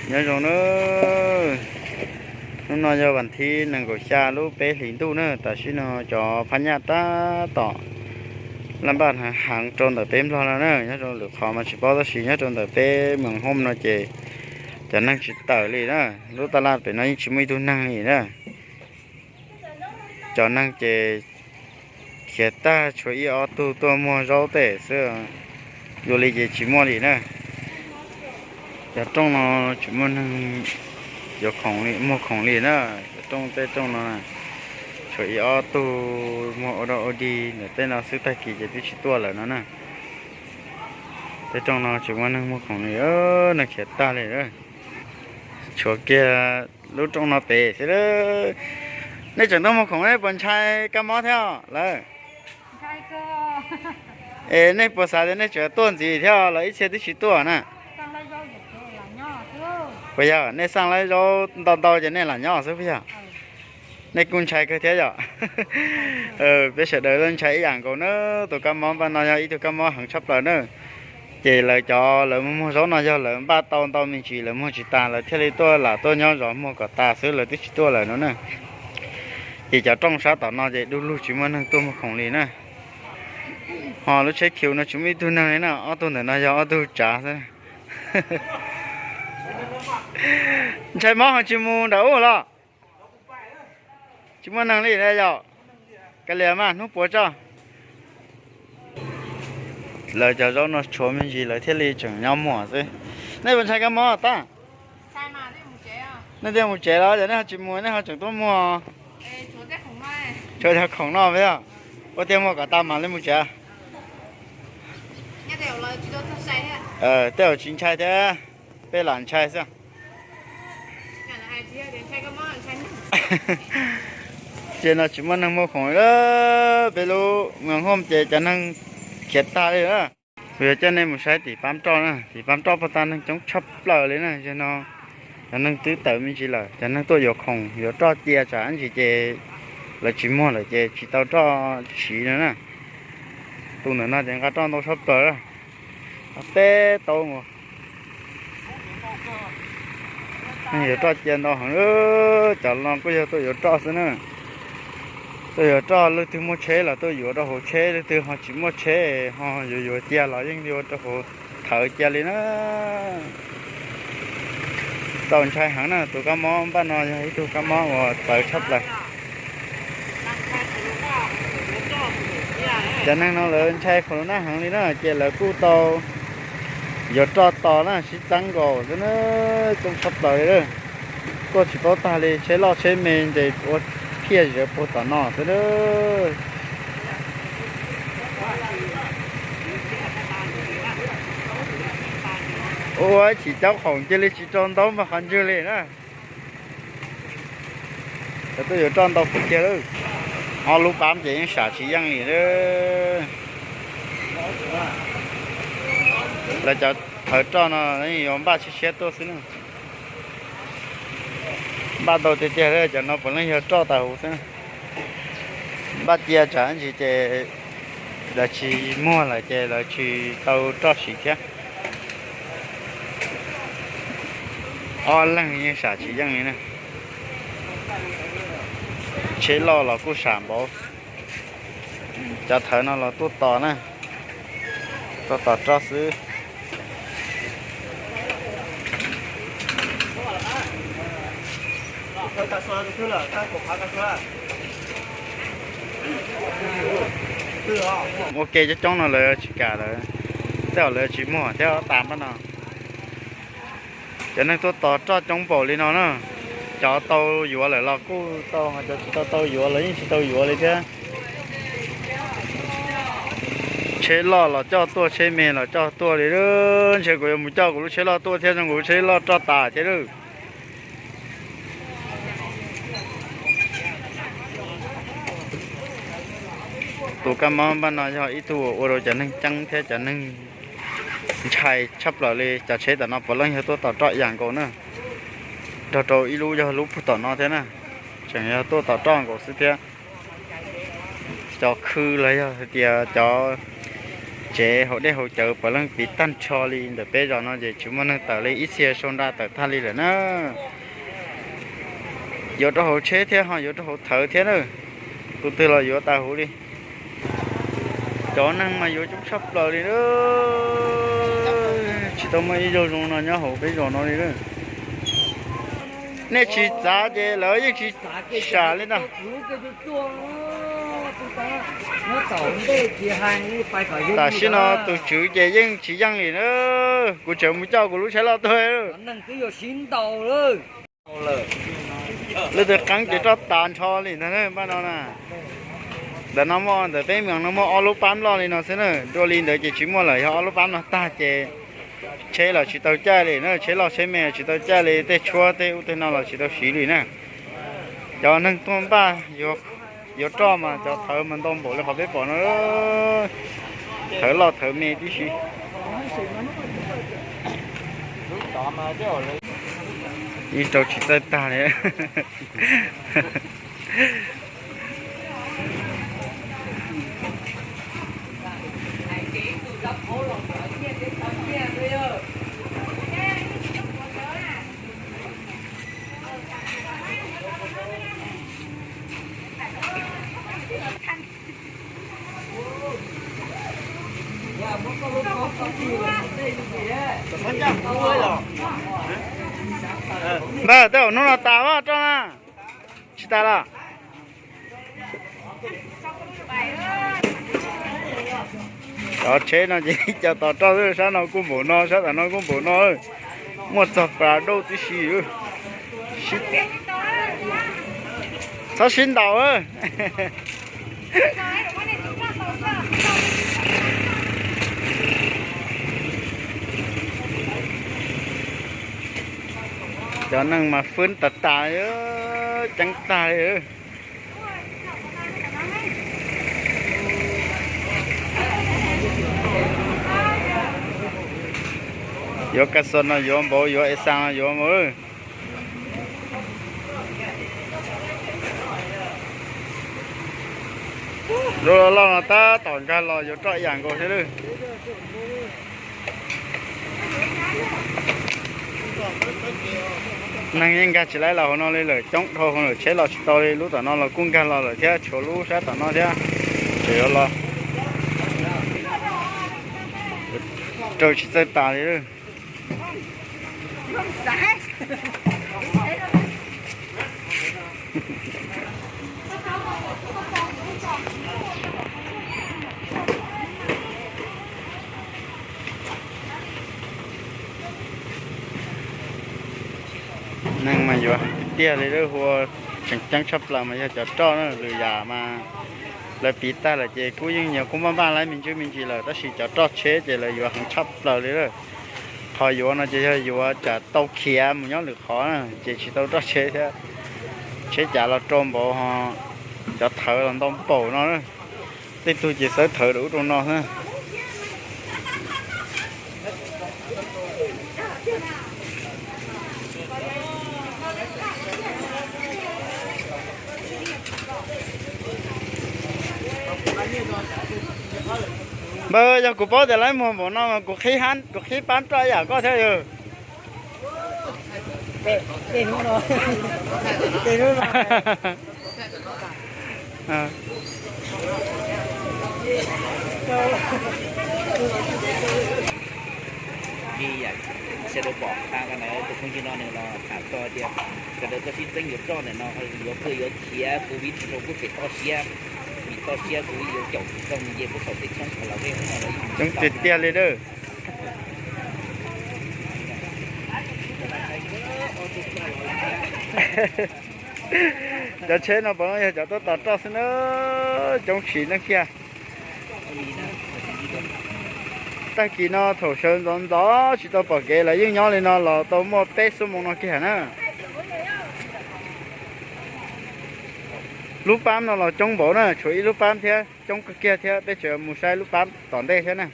Nyob zoo na, hnub no yog vas thib nees nkaum xya lub peb hlis ntuj na, tam sim no cov phab nyaj tab tom laj npaj heev rau ntawm peb Nplog no na. Nyob rau lwm qhov mas tsis paub tab sis nyob rau ntawm peb Moos Hooj no ces cov neeg tsis tawm li na, lub taj laj pem no yeej tsis muaj ib tug neeg li na. Cov neeg ces khiav tag, tshuav ib ob tug tuaj muag zaub tej xwb, dua li ces tsis muaj li na. Cov rooj no tsis muaj neeg yuav khoom li, muag khoom li na. Cov rooj tej rooj no tshuav ib ob tug muag ua dog ua dig ntawm tej no xwb, tag kis ces twb tsis tuaj lawm no na. Tej rooj no tsis muaj neeg muag khoom li, neeg khiav tag li. Tshuav kiag lub rooj no pem xwb. Nej tseem tuaj muag khoom, nej puas ntshai kab mob thiab lawm? Es nej puas xav tias nej tseem tuaj ntxiv thiab los ib txhia twb tsis tuaj na? Puas yog nej xaj laib zaub ntau ntau ces nej lam nyob xwb puas yog? Nej kuj ntshai kawg thiab yom? Peb sawv daws ntshai ib yam nkaus na. Tus kab mob npaj no yog ib tug kab mob heev tshaj plaws na. Ces lawv cov lawv muag zaub no yog lawv npaj tau ntau me ntsis lawv muag tsis tas lawv thiaj li tuaj lam tuaj nyob zov muag kom tas xwb, lawv twb tsis tuaj lawm no na. Ces cov rooj sab tom no ces du lug tsis muaj neeg tuaj muag khoom li na. Ho lub tsheb khiv no tsis muaj ib tug neeg li na, ob tug ntawm no yog ob tug tsav xwb. Ntshai mob ho tsis mus nram ub los? Tsis muaj neeg li yom? Kav liam mas hnub puav tso. Lawv cov zaub no tshuav me ntsis lawv thiaj li tseem nyob muag xwb. Nej puas ntshai kab mob tag? Nej thiaj mus tsev los yog nej ho tsis mus, nej ho tseem tuaj muag? Tshuav cov khoom no yog? Ua tiag muag kom tas mam li mus tsev. Tej zaum tsis ntshai thiab, peb lam ntshai xwb. Ces no tsis muaj neeg muag khoom li, peb lub Moos Hooj ces cov neeg khiav tag li na. Kuv yuav coj nej mus saib tim Pab Roj na, tim Pab Roj puag ta neeg coob tshaj plaws li na. Zaum no cov neeg twb tawm me ntsis lawm, cov neeg tuaj yuav khoom yuav roj cia tsam ib ntsis ces lawv tsis muag lawm ces tsis tau roj siv no na. Tus ntawm no ces nqa roj ntau tshaj plaws, peb tau mus. Neeg yuav roj cia ntau heev, cov no kuj yog tuaj yuav roj xwb na. Tuaj yuav roj, leej twg muaj tsheb los tuaj yuav rau hauv tsheb, leej twg ho tsis muaj tsheb ho yuav yuav cia los yeej yuav rau hauv thawv cia li na. Txaus ntshai heev na, tus kab mob npaj no yog ib tug kab mob uas txawv tshaj plaws. Cov neeg no lawv ntshai corona heev li na, ces lawv kuj tau yuav roj tos na, sib txeeb nkaus xwb na, coob tshaj plaws li. Tuaj tsis paub tag li, tsheb loj tsheb me ntes ua phiaj zawv puag tom no xwb na. Ua ib chim caub khoom cia li tsis rau ntaub npog qhov ntswg li na. Cov tuaj yuav roj ntau kawg kiag lawm. Ob lub pab ces yeej sam tsis yeej li lawm. Lawv cov thawv roj no yeej yuav npaj siab siab tuaj xwb na. Npaj ntau tiag tiag li, cov no puav leej yog roj tas huv xwb. Npaj cia tsam ntsis ces lawv tsis muag lawm ces lawv tsis tau roj siv thiab. Ob leeg yeej sam tsis yeej li na. Tsheb loj los kuj sam npaum. Cov thawv no los tuaj tos na, tuaj tos roj xwb. Ua ke coob coob no lawv tsis kam lawm, tej zaum lawv tsis muag thiab tas npaj no. Cov neeg tuaj tos roj coob npaum li no na, cov tau yuav lawm los kuj tau, cov tsis tau tau yuav los yeej tsis tau yuav li thiab. Tsheb loj los coj tuaj, tsheb me los coj tuaj li. Ntshe kuv yuav mus coj kuv lub tsheb loj tuaj thiab, zoo kuv lub tsheb loj roj tas thiab lawm. Tus kab mob npaj no yog ib tug ua rau cov neeg ceeb thiab cov neeg ntshai tshaj plaws li. Cov tsheb tom no puav leej yog tuaj tom roj ib yam nkaus na, nrog rau ib lub yog lub puag tom no thiab na, tseem yog tuaj tom roj nkaus xwb thiab. Cov khw los yog hais tias cov Tsev haus dej haus cawv puav leej piv tag nrho li ntawm peb zos no ces tsis muaj neeg tawm li, ib txhia sau nra tawm tag li lawm na. Yuav rau hauv tsheb thiab ho yuav rau hauv thawv thiab na. Tus twg los yuav tas huv li. Cov neeg mas yuav coob tshaj plaws li na. Tsis tau muaj ib zaug zoo no nyob hauv peb zos no li na. Nej tsis txav ces lawv yeej tsis sam li ntag. Tam sim no tus tswv ces yeej tsis yeej li na. Kuv tseem mus coj kuv lub tsheb loj tuaj. Leej twg qeeb ces roj tas nrho li ntag na, npaj no na. Ntawm no muaj, ntawm peb mees no muaj ob lub pab loj li no xwb na, dua li ntawd ces tsis muaj lawm, yog ob lub pab no tag ces tsheb los tsis tau caij li na, tsheb loj tsheb me tsis tau caij li, tej tshuab tej ub tej no los tsis tau siv li na. Cov neeg tuaj npaj yuav roj mas cov thawv mas ntau npaum li qhov peb pom no, thawv loj thawv me tib si. Yeej rau tsis txawj tag li. Npawg, tej zaum hnub no tas roj na, tsis tas los? Cov tsheb no ces cov tos roj xwb, sab no kuj npaum no, sab tom no kuj npaum no, muaj txog pas dauj tib si. Txhob sib ntaus. Cov neeg mas fwb tas tas li, ceeb tag li. Yuav kas xos no yuav npaum, yuav es xas no yuav npaum. Lub loj loj no tab tom nkag los yuav roj ib yam nkaus thiab lawm. Neeg yeej nkag tsis laib los hauv no li lawm, coob dhau hauv lawm, tsheb los tsis tau li. Lub tom no los kuj nkag los lawm thiab, tshuav lub sab tom no thiab. Tseem yuav los, raws tsis txawj tas li. Neeg mas yuav tiag tiag li lawm, hu ua tseem ceeb tshaj plaws mas yog cov roj na, lwm yam mas lawv piv tag lawm ces kuj yeej nyias kuj maj maj laib me ntsis me ntsis lawm, tab sis cov roj tsheb ces lawv yuav heev tshaj plaws li lawm. Qhov yuav no ces yog yuav tsam tau khiav mus nyob lwm qhov na, ces tsis tau roj tsheb thiab. Tsheb cav los rau npaum, cov thawv los ntau npaum no. Tej tug ces xawb thawv rau ub rau no xwb. Npawg, yog kuv paub tias lawv muag npaum no mas kuv qhib, kuv qhib pab roj ib yam koj thiab yog. Li yam sawv daws pom tas ntawd, tus phooj ywg no nws los tham txog tias sawv daws txoj sib txeeb yuav roj ntawm no yuav kawg yuav khiav covid rau kuj pem toj siab, vim toj siab covid yuav caum tsis tau mus nce puag saum tej tshoob qhov los tej hnub no los yeej coob tiag tiag li dawb. Cov tsheb no puav leej yog cov tuaj tos roj xwb na, coob tsis neej kiag. Tag kis no thaum sawv ntxov ntxov tsis tau pom kev lawv yeej nyob li no los tau muaj peb xuab moos no kiag na. Lub pab no los coob npaum na, tshuav ib lub pab thiab coob kawg kiag thiab, peb tseem mus saib lub pab tom ntej thiab na.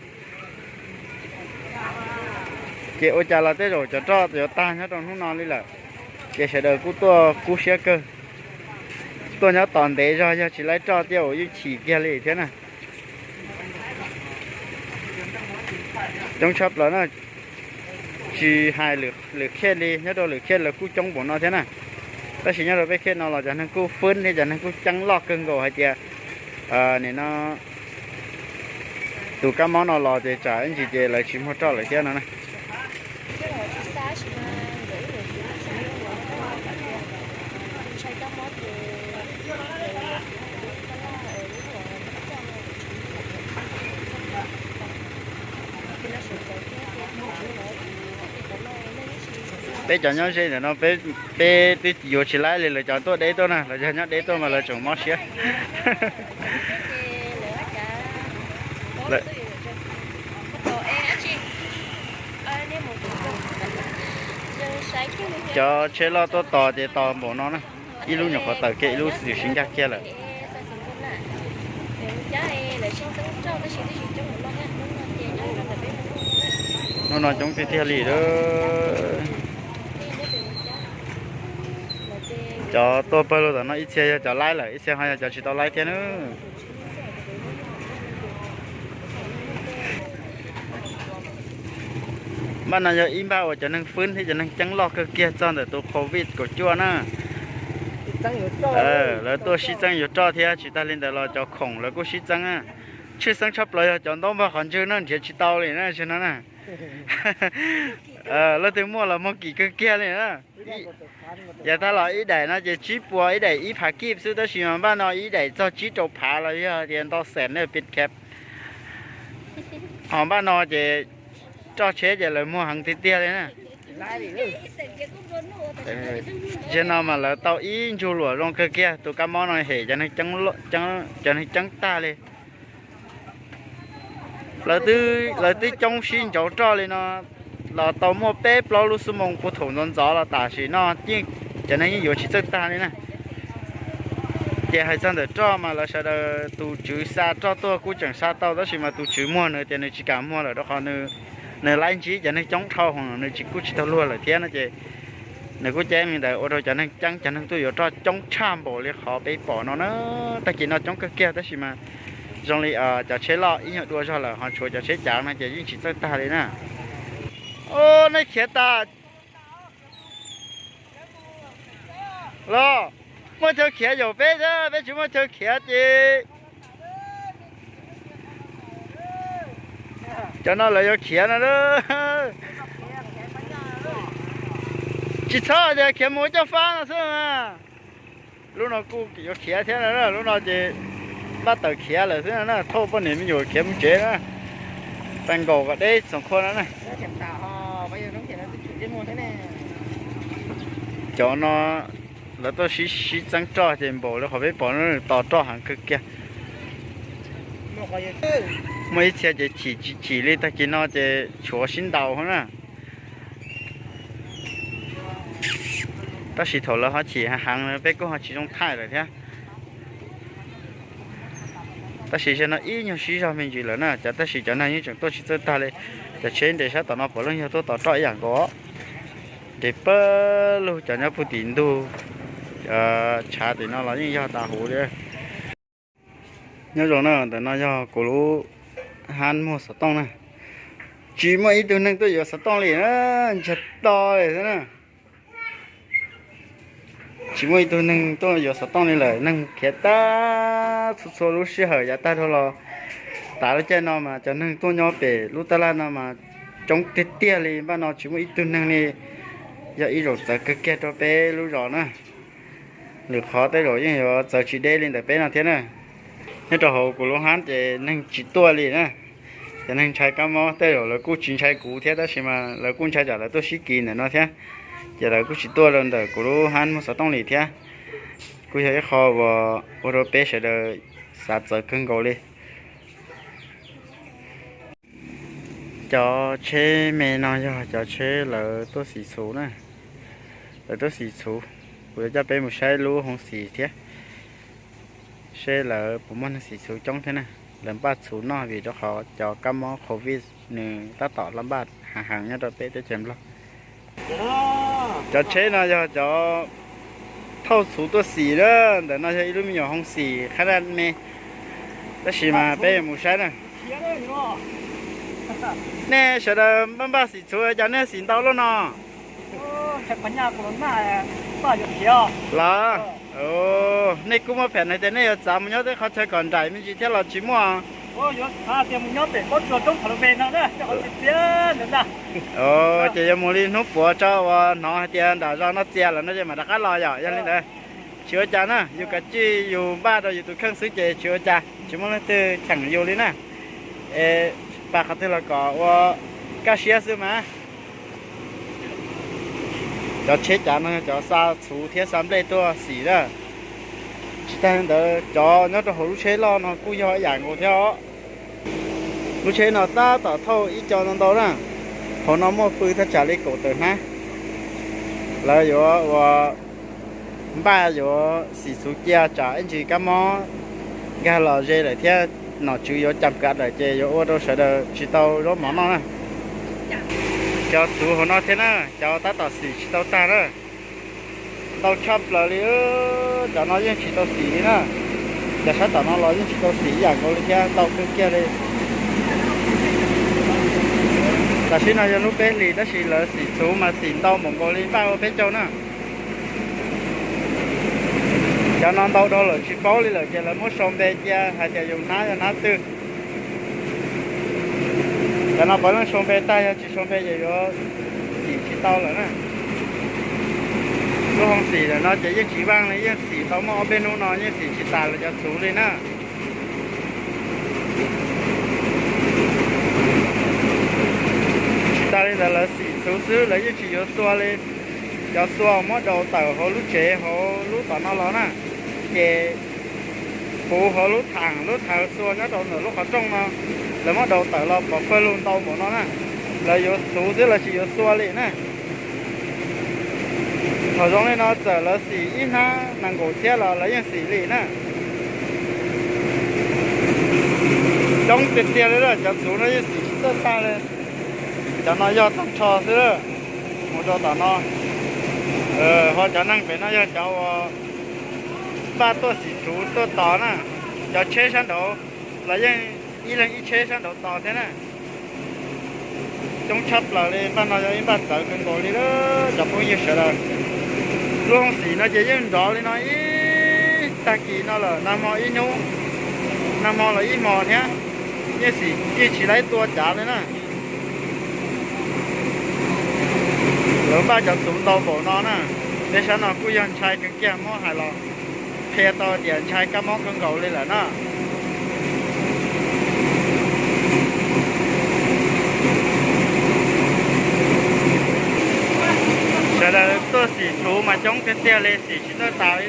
Ces ua cas los tej zaum cov roj yuav tag nyob rau hnub no li lawm, ces sawv daws kuj tuaj kub siab kawg. Tuaj nyob tos ntev zog yog tsis laib roj tiaj uas yeej chim kiag li thiab na. Coob tshaj plaws na, tsis hais lwm khej li, nyob rau lwm khej lawv kuj coob npaum no thiab na. Tab sis nyob rau peb khej no los cov neeg kuj fwb thiab cov neeg kuj ceeb loj kawg nkaus hais tias nim no tus kab mob no los ces tsam ib ntsis ces lawv tsis muaj roj lawm thiab no na. Peb cov nyob ze ntawm no peb twb yuav tsis laib li, lawv cov tuaj deb tuaj na, lawv cov nyob deb tuaj mas lawv tseem mob siab. Cov tsheb loj tuaj tos ces tos npaum no na, ib lub nyuam qhuav tawm kiag ib lub twb sib ncaj kiag lawm. Hnub no coob tiag tiag li lawm. Cov tuaj pawg lug tom no ib txhia yog cov laib lawm, ib txhia ho yog cov tsis tau laib thiab na. Npaj no yog ib npaj uas cov neeg fwb thiab cov neeg ceeb loj kawg kiag txog ntawm tus covid kaum cuaj na. Lawv tuaj sib txeeb yuav roj thiab tsis tag li ntawd los cov khoom lawv kuj sib txeeb na. Tshwj xeeb tshaj plaws yog cov ntaub npog qhov ntswg no nrhiav tsis tau li na tam sim no na. Leej twg muaj los muag kim kawg kiag li na. Yav tag los ib daim no ces tsib puas ib daim ib phav kib xwb, tab sis mas npaj no ib daim txog tsib rau phav los yog tias ntau xees ne pis khev. Ho npaj no ces roj tsheb ces lawv muag heev tiag tiag li na. Zaum no mas lawv tau ib ntsug luam zoo kawg kiag, tus kab mob no hem cov neeg ceeb tag li. Lawv twb coob sib ntsauv roj li no los tau muaj peb plaub lub xuab moos puag thaum ntxov ntxov los tam sim no yeej cov neeg yeej yuav tsis txawj tag li na. Ces hais txog ntawm roj mas lawv sawv daws tus tswv xa roj tuaj kuj tseem xa tau, tab sis mas tus tswv muag nws tias nws tsis kam muag lawm rau qhov nws laib ntsib cov neeg coob dhau hwv nws tsis kuj tsis tau luag lawm thiab no ces nws kuj ceeb li ntawd ua rau cov neeg ceeb cov neeg tuaj yuav roj coob tshaj npaum li qhov peb pom no na. Tag kis no coob kawg kiag tab sis mas zoo li cov tsheb loj ib nyuag dua zog lawm ho tshuav cov tsheb cav no ces yeej tsis txawj tag li na. Ub, nej khiav tas los muaj chaw khiav yaum peb thiab, peb tsis muaj chaw khiav ces cov no lawv yuav khiav no. Tsis txhob tias khiav mus ua coj fab no xwb mas. Lub no kuj yuav khiav thiab na, lub no ces npaj tawm khiav lawm xwb na, thauj poj niam me nyuam khiav mus tsev na. Pab nkaus kom deb txoos khua no na. Cov no lawv tuaj sib sib txeeb roj ces npaum li qhov peb pom no, tos roj heev kawg kiag. Muaj ib txhia ces chim tsis chim li, tag kis no ces tshuav sib ntaus na. Tab sis thaum lawv ho chim heev heev peb kuj ho tsis zoo thaij lawm thiab. Tab sis zaum no ib nyuag sib zog me ntsis lawm na, cov tab sis cov neeg yeej tseem tuaj tsis txawj tag li. Cov tsheb nres sab tom no puav leej yog tuaj tos roj ib yam nkaus. Nres pawg lug, cov nyob puag tim ntug tshav tim no los yeej yog tas huv li. Nyob zoo na, ntawm no yog kuv lub hab muag xov tooj na. Tsis muaj ib tug neeg tuaj yuav xov tooj li na, ntsiag to li xwb na. Tsis muaj ib tug neeg tuaj yuav xov tooj li lawm, neeg khiav tag txhua txhua lub sij hawm yav tag dhau los. Tav lub caij no mas cov neeg tuaj nyob pem lub taj laj no mas coob tiag tiag li, npaj no tsis muaj ib tug neeg li. Yog ib zaug txawv kawg kiag rau peb lub zos na. Lwm qhov tej zaum yeej yuav txawv tsis deb li ntawm peb no thiab na. Nyob rau hauv kuv lub hab ces neeg tsis tuaj li na. Cov neeg ntshai kab mob tej zaum lawv kuj tsis ntshai kuv thiab, tab sis mas lawv kuj ntshai tsam lawv tuaj sib kis ntawm no thiab, ces lawv kuj tsis tuaj rau ntawm kuv lub hab muag xov tooj li thiab. Kuj yog ib qho uas ua rau peb sawv daws xav txawv kawg nkaus li. Cov tsheb me no yog cov tsheb lawv tuaj xim txhuv na. Lawv tuaj xim txhuv, kuv yuav coj peb mus saib lub hoob xim thiab, seb lawv puas muaj neeg xim txhuv coob thiab na. Lawv npaj txhuv noj vim rau qhov cov kab mob covid nws tab tom los npaj heev heev nyob rau peb teb chaws Nplog. Cov tsheb no yog cov thauj txhuv tuaj xim na. Ntawm no yog ib lub me nyuam hoob xim qhab daj me, tab sis mas peb yuav mus saib na. Nej sawv daws npaj npaj xim txhuv ua cas nej xim ntau luaj no? Los, nej kuj muaj phem hais tias nej yuav txav mus nyob tej qhov chaw kom nraim me ntsis thiab los tsis muaj. Ces yuav mus li hnub puav tso uas hnov hais tias nram zos no txias lawm no ces mam rov qab los yom. Yog li ntawd tsis ua cas na, yus kav tsij yus npaj rau yus tus kheej xwb ces tsis ua cas, tsis muaj leej twg cheem yus li na. Es pab qhov twg los kom ua kaj siab xwb mas. Cov tsheb cav no yog cov xa txhuv thiab xa nplej tuaj xim na. Tsis tas li ntawd cov nyob rau hauv lub tsheb loj no kuj yog ib yam nkaus thiab os. Lub tsheb no tab tom thauj ib co ntau ntau na. Hauv no muaj pw thaj tsam li kaum tawm hnab. Lawv yuav ua npaj yuav xim txhuv cia tsam ib ntsis kab mob nkag los ze lawm thiab nom tswv yuav cam kav lawm ces yuav ua rau sawv daws tsis tau zaub mov noj na. Cov txhuv hauv no thiab na, cov tab tom xim tsis tau tag na. Ntau tshaj plaws li, cov no yeej tsis tau xim li na. Cov sab tom no los yeej tsis tau xim ib yam nkaus li thiab, ntau kawg kiag li. Tam sim no yog lub peb hlis tab sis lawv xim txhuv mas xim ntau npaum nkaus li npaj ua peb caug na. Cov no ntau dhau lawm tsis paub li lawm ces lawv muab sau npe cia hais tias yus hnab yog hnab twg. Cov no puav leej sau npe tag, yog tsis sau npe ces yuav xim tsis tau lawm na. Lub hoob xim ntawm no ces yeej tsis vaaj li, yeej xim tau muaj ob peb hnub no yeej xim tsis tas lawv cov txhuv li na. Tsis tas li ntawd lawv xim txhuv xwb lawv yeej tsis yuav xua li. Cov xua muab daus tawm hauv lub tsev hauv lub tom no los na, ces puv hauv lub thav, lub thav xua nyob rau ntawm lub qhov rooj no, lawv muab daus tawm los pov pawg lug ntau npaum no na. Lawv yuav txhuv xwb lawv tsis yuav xua li na. Thaum zoo li no txawm lawv xim ib hnab nees nkaum txhiab los lawv yeej xim li na. Coob tiag tiag li, cov txhuv no yeej xim tsis txawj tag li. Cov no yog tag nrho xwb, mus rau tom no. Ho cov neeg pem no yog cov uas npaj tuaj xim txhuv tuaj tos na. Cov tsheb sab nraud los yeej ib leeg ib tsheb sab nraud tos thiab na. Coob tshaj plaws li, npaj no yog ib npaj txawv kawg nkaus li lawm cov phooj ywg sawv daws. Lub hoob xim no ces yeej nrov li no ib tag kis no lawm, nag hmo ib hnub, nag hmo los ib hmos thiab, yeej xim yeej tsis laib tua cav li na. Lawv npaj cov txhuv ntau npaum no na, peb sab no kuj yog ntshai kawg kiag, muab hais los qhia tau tias ntshai kab mob kawg nkaus li lawm na. Sawv daws tuaj xim txhuv mas coob tiag tiag li, xim tsis txawj tas li.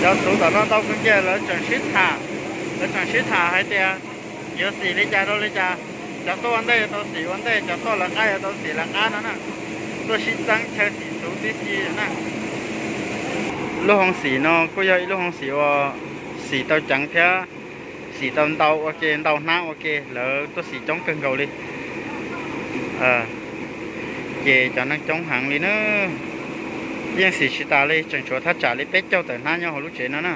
Cov txhuv tom no ntau kawg kiag, lawv tseem sib tham, lawv tseem sib tham hais tias yuav xim li cas rau li cas, cov tuaj ua ntej yuav tau xim ua ntej, cov tuaj lawv qab yuav tau xim lawv qab no na. Tuaj sib txeeb chaw xim txhuv tib si na. Lub hoob xim no kuj yog ib lub hoob xim uas xim tau ceev thiab xim tau ntau ua ke, ntau hnab ua ke, lawv tuaj xim coob kawg nkaus li. Ces cov neeg coob heev li na. Yeej xim tsis tas li, tseem tshuav thaj tsam li peb caug tawm hnab nyob hauv lub tsev no na.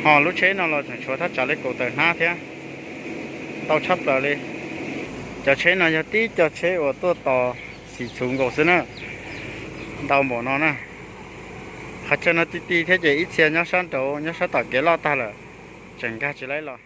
Ho lub tsheb no los tseem tshuav thaj tsam li kaum tawm hnab thiab. Ntau tshaj plaws li. Cov tsheb no yog tib co tsheb uas tuaj tos xim txhuv nkaus xwb na. Ntau npaum no na. Qhov chaw no ti ti thiab ces ib txhia nyob sab nraud, nyob sab tom kev loj tag lawm, tseem nkag tsis laib los.